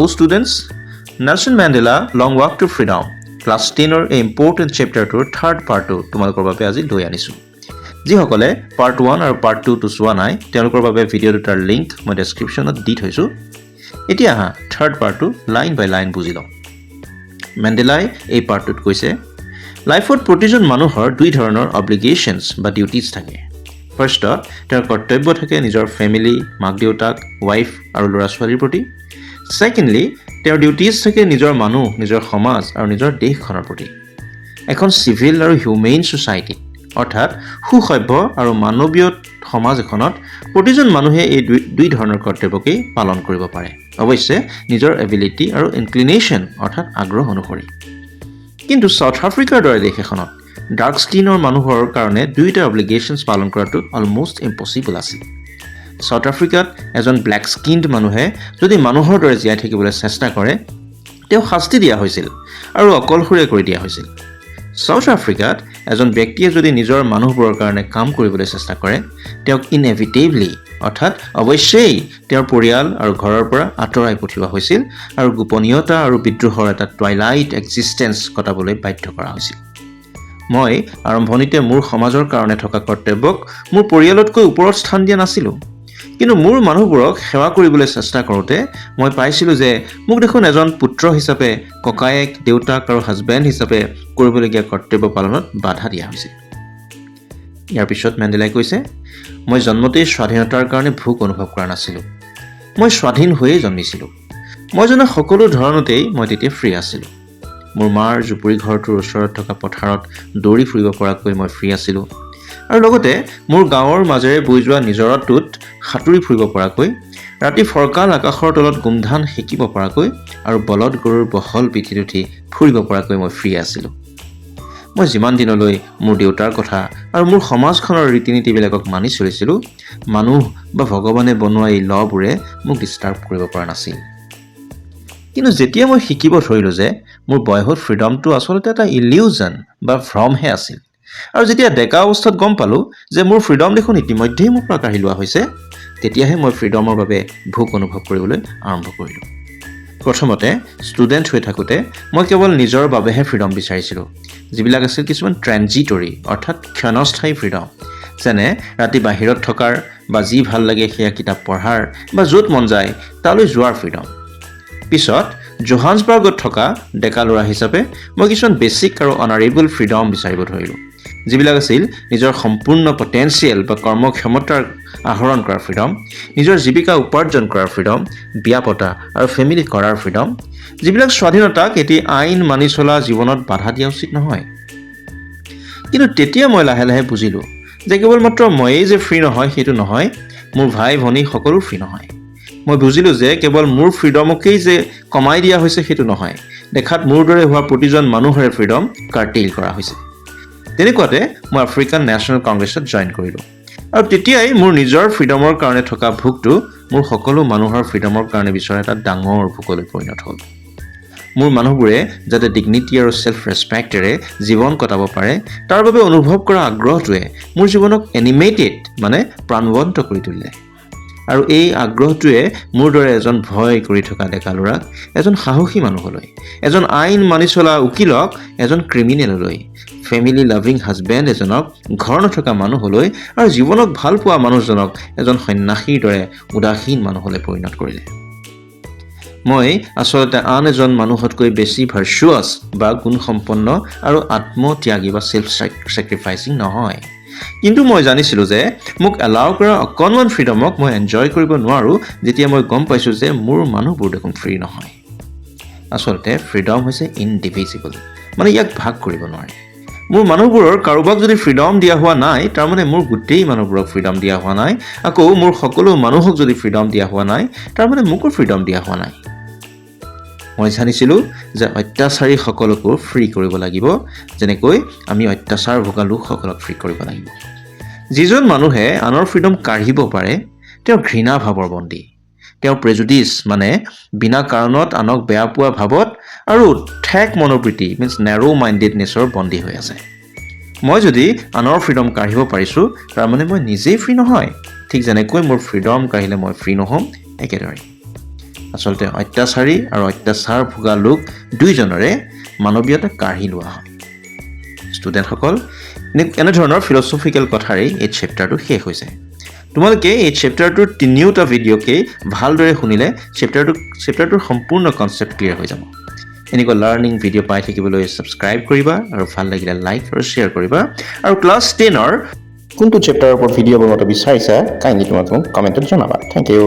Students, Nelson Mandela, Long Walk to Freedom, class 10ৰ এই important চেপ্টাৰটোৰ third পাৰ্টটো তোমালোকৰ বাবে আজি লৈ আনিছোঁ। যিসকলে পাৰ্ট 1 আৰু পাৰ্ট 2টো চোৱা নাই, তেওঁলোকৰ বাবে ভিডিঅ' দুটাৰ লিংক মই ডেছক্ৰিপশ্যনত দি থৈছোঁ। এতিয়া আহা, থাৰ্ড পাৰ্টটো লাইন বাই লাইন বুজি লওঁ। মেণ্ডেলাই এই পাৰ্টটোত কৈছে, লাইফত প্ৰতিজন মানুহৰ দুই ধৰণৰ অব্লিগেশ্যনছ বা ডিউটিজ থাকে। ফাৰ্ষ্টত তেওঁৰ কৰ্তব্য থাকে নিজৰ ফেমিলি, মাক দেউতাক, ৱাইফ আৰু ল'ৰা ছোৱালীৰ প্ৰতি। ছেকেণ্ডলি, তেওঁৰ ডিউটিজ থাকে নিজৰ মানুহ, নিজৰ সমাজ আৰু নিজৰ দেশখনৰ প্ৰতি। এখন চিভিল আৰু হিউমেইন ছ'চাইটিত, অৰ্থাৎ সুসভ্য আৰু মানৱীয় সমাজ এখনত প্ৰতিজন মানুহে এই দুই ধৰণৰ কৰ্তব্যকেই পালন কৰিব পাৰে, অৱশ্যে নিজৰ এবিলিটি আৰু ইনক্লিনেশ্যন, অৰ্থাৎ আগ্ৰহ অনুসৰি। কিন্তু চাউথ আফ্ৰিকাৰ দৰে দেশ এখনত ডাৰ্ক স্কিনৰ মানুহৰ কাৰণে দুয়োটা অব্লিগেশ্যনছ পালন কৰাটো অলমষ্ট ইম্পচিবল আছিল। চাউথ আফ্ৰিকাত এজন ব্লেক স্কিনড মানুহে যদি মানুহৰ দৰে জীয়াই থাকিবলৈ চেষ্টা কৰে, তেওঁক শাস্তি দিয়া হৈছিল আৰু অকলশৰীয়া কৰি দিয়া হৈছিল। চাউথ আফ্ৰিকাত এজন ব্যক্তিয়ে যদি নিজৰ মানুহবোৰৰ কাৰণে কাম কৰিবলৈ চেষ্টা কৰে, তেওঁক ইনএভিটেবলি, অৰ্থাৎ অৱশ্যেই তেওঁৰ পৰিয়াল আৰু ঘৰৰ পৰা আঁতৰাই পঠিওৱা হৈছিল আৰু গোপনীয়তা আৰু বিদ্ৰোহৰ এটা টুৱাইলাইট এক্সিষ্টেঞ্চ কটাবলৈ বাধ্য কৰা হৈছিল। মই আৰম্ভণিতে মোৰ সমাজৰ কাৰণে থকা কৰ্তব্যক মোৰ পৰিয়ালতকৈ ওপৰত স্থান দিয়া নাছিলোঁ। কিন্তু মোৰ মানুহবোৰক সেৱা কৰিবলৈ চেষ্টা কৰোঁতে মই পাইছিলোঁ যে মোক দেখোন এজন পুত্ৰ হিচাপে, ককায়েক, দেউতাক আৰু হাজবেণ্ড হিচাপে কৰিবলগীয়া কৰ্তব্য পালনত বাধা দিয়া হৈছে। ইয়াৰ পিছত মেণ্ডেলাই কৈছে, মই জন্মতেই স্বাধীনতাৰ কাৰণে ভোক অনুভৱ কৰা নাছিলোঁ। মই স্বাধীন হৈয়েই জন্মিছিলোঁ। মই জনা সকলো ধৰণতেই মই তেতিয়া ফ্ৰী আছিলোঁ। মোৰ মাৰ জুপুৰি ঘৰটোৰ ওচৰত থকা পথাৰত দৌৰি ফুৰিব পৰাকৈ মই ফ্ৰী আছিলোঁ আৰু লগতে মোৰ গাঁৱৰ মাজেৰে বৈ যোৱা নিজৰাটোত সাঁতুৰি ফুৰিব পৰাকৈ, ৰাতি ফৰকাল আকাশৰ তলত গোমধান সেকিব পৰাকৈ আৰু বলদ গৰুৰ বহল পিঠিত উঠি ফুৰিব পৰাকৈ মই ফ্ৰী আছিলোঁ। মই যিমান দিনলৈ মোৰ দেউতাৰ কথা আৰু মোৰ সমাজখনৰ ৰীতি নীতিবিলাকক মানি চলিছিলোঁ, মানুহ বা ভগৱানে বনোৱা এই ল'বোৰে মোক ডিষ্টাৰ্ব কৰিব পৰা নাছিল। কিন্তু যেতিয়া মই শিকিব ধৰিলোঁ যে মোৰ বয়হুড ফ্ৰীডমটো আচলতে এটা ইলিউজন বা ভ্ৰমহে আছিল আৰু যেতিয়া ডেকা অৱস্থাত গম পালোঁ যে মোৰ ফ্ৰীডম দেখোন ইতিমধ্যেই মোৰ পৰা কাঢ়ি লোৱা হৈছে, তেতিয়াহে মই ফ্ৰীডমৰ বাবে ভোক অনুভৱ কৰিবলৈ আৰম্ভ কৰিলোঁ। প্ৰথমতে ষ্টুডেণ্ট হৈ থাকোঁতে মই কেৱল নিজৰ বাবেহে ফ্ৰীডম বিচাৰিছিলোঁ, যিবিলাক আছিল কিছুমান ট্ৰেঞ্জিটৰী, অৰ্থাৎ ক্ষণস্থায়ী ফ্ৰীডম, যেনে ৰাতি বাহিৰত থকাৰ বা যি ভাল লাগে সেয়া কিতাপ পঢ়াৰ বা য'ত মন যায় তালৈ যোৱাৰ ফ্ৰীডম। পিছত জোহান্সবাৰ্গত থকা ডেকা ল'ৰা হিচাপে মই কিছুমান বেছিক আৰু অনাৰেবল ফ্ৰীডম বিচাৰিব ধৰিলোঁ, যিবিলাক আছিল নিজৰ সম্পূৰ্ণ পটেঞ্চিয়েল বা কৰ্মক্ষমতাৰ আহৰণ কৰাৰ ফ্ৰীডম, নিজৰ জীৱিকা উপাৰ্জন কৰাৰ ফ্ৰীডম, বিয়া পতা আৰু ফেমিলি কৰাৰ ফ্ৰীডম, যিবিলাক স্বাধীনতাক এটি আইন মানি চলা জীৱনত বাধা দিয়া উচিত নহয়। কিন্তু তেতিয়া মই লাহে লাহে বুজিলোঁ যে কেৱল মাত্ৰ ময়েই যে ফ্ৰী নহয় সেইটো নহয়, মোৰ ভাই ভনী সকলো ফ্ৰী নহয়। মই বুজিলোঁ যে কেৱল মোৰ ফ্ৰীডমকেই যে কমাই দিয়া হৈছে সেইটো নহয়, দেখাত মোৰ দৰে হোৱা প্ৰতিজন মানুহৰে ফ্ৰীডম কাৰ্টেইল কৰা হৈছে। তেনেকুৱাতে মই আফ্ৰিকান নেশ্যনেল কংগ্ৰেছত জইন কৰিলোঁ আৰু তেতিয়াই মোৰ নিজৰ ফ্ৰীডমৰ কাৰণে থকা ভোকটো মোৰ সকলো মানুহৰ ফ্ৰীডমৰ কাৰণে বিচৰা এটা ডাঙৰ ভোকলৈ পৰিণত হ'ল। মোৰ মানুহবোৰে যাতে ডিগনিটি আৰু ছেল্ফ ৰেচপেক্টেৰে জীৱন কটাব পাৰে, তাৰ বাবে অনুভৱ কৰা আগ্ৰহটোৱে মোৰ জীৱনক এনিমেটেড, মানে প্ৰাণৱন্ত কৰি তুলিলে। আৰু এই আগ্ৰহটোৱে মোৰ দৰে এজন ভয় কৰি থকা ডেকা ল'ৰাক এজন সাহসী মানুহলৈ, এজন আইন মানি চলা উকিলক এজন ক্ৰিমিনেললৈ, ফেমিলি লাভিং হাজবেণ্ড এজনক ঘৰ নথকা মানুহলৈ আৰু জীৱনক ভাল পোৱা মানুহজনক এজন সন্যাসীৰ দৰে উদাসীন মানুহলৈ পৰিণত কৰিলে। মই আচলতে আন এজন মানুহতকৈ বেছি ভাৰ্চুৱাছ বা গুণসম্পন্ন আৰু আত্মত্যাগী বা ছেল্ফ ছেক্ৰিফাইচিং নহয়। কিন্তু মই জানিছিলোঁ যে মোক এলাউ কৰা অকণমান ফ্ৰীডমক মই এনজয় কৰিব নোৱাৰোঁ, যেতিয়া মই গম পাইছোঁ যে মোৰ মানুহবোৰ দেখোন ফ্ৰী নহয়। আচলতে ফ্ৰীডম হৈছে ইনডিভিজিবল, মানে ইয়াক ভাগ কৰিব নোৱাৰে। মোৰ মানুহবোৰৰ কাৰোবাক যদি ফ্ৰীডম দিয়া হোৱা নাই, তাৰমানে মোৰ গোটেই মানুহবোৰক ফ্ৰীডম দিয়া হোৱা নাই। আকৌ মোৰ সকলো মানুহক যদি ফ্ৰীডম দিয়া হোৱা নাই, তাৰমানে মোকো ফ্ৰীডম দিয়া হোৱা নাই। মই জানিছিলোঁ যে অত্যাচাৰীসকলকো ফ্ৰী কৰিব লাগিব, যেনেকৈ আমি অত্যাচাৰ ভোগা লোকসকলক ফ্ৰী কৰিব লাগিব। যিজন মানুহে আনৰ ফ্ৰীডম কাঢ়িব পাৰে, তেওঁ ঘৃণা ভাৱৰ বন্দী। তেওঁ প্ৰেজুডিছ, মানে বিনা কাৰণত আনক বেয়া পোৱা ভাৱত আৰু ঠেক মনোবৃত্তি, মিনছ নেৰ' মাইণ্ডেডনেছৰ বন্দী হৈ আছে। মই যদি আনৰ ফ্ৰীডম কাঢ়িব পাৰিছোঁ, তাৰমানে মই নিজেই ফ্ৰী নহয়। ঠিক যেনেকৈ মোৰ ফ্ৰীডম কাঢ়িলে মই ফ্ৰী নহ'ম, একেদৰে। আচলতে অত্যাচাৰী আৰু অত্যাচাৰ ভোগা লোক দুইজনৰে মানৱীয়তা কাঢ়ি লোৱা হয়। ষ্টুডেণ্টসকল, এনেধৰণৰ ফিলচফিকেল কথাৰেই এই চেপ্টাৰটো শেষ হৈছে। তোমালোকে এই চেপ্টাৰটোৰ তিনিওটা ভিডিঅ'কেই ভালদৰে শুনিলে চেপ্টাৰটোৰ সম্পূৰ্ণ কনচেপ্ট ক্লিয়াৰ হৈ যাব। এনেকুৱা লাৰ্ণিং ভিডিঅ' পাই থাকিবলৈ ছাবস্ক্ৰাইব কৰিবা আৰু ভাল লাগিলে লাইক আৰু শ্বেয়াৰ কৰিবা। আৰু ক্লাছ 10ৰ কোনটো চেপ্টাৰৰ ওপৰত ভিডিঅ' বনোৱাটো বিচাৰিছা, কাইণ্ডলি তোমালোকে মোক কমেণ্টত জনাবা। Thank you.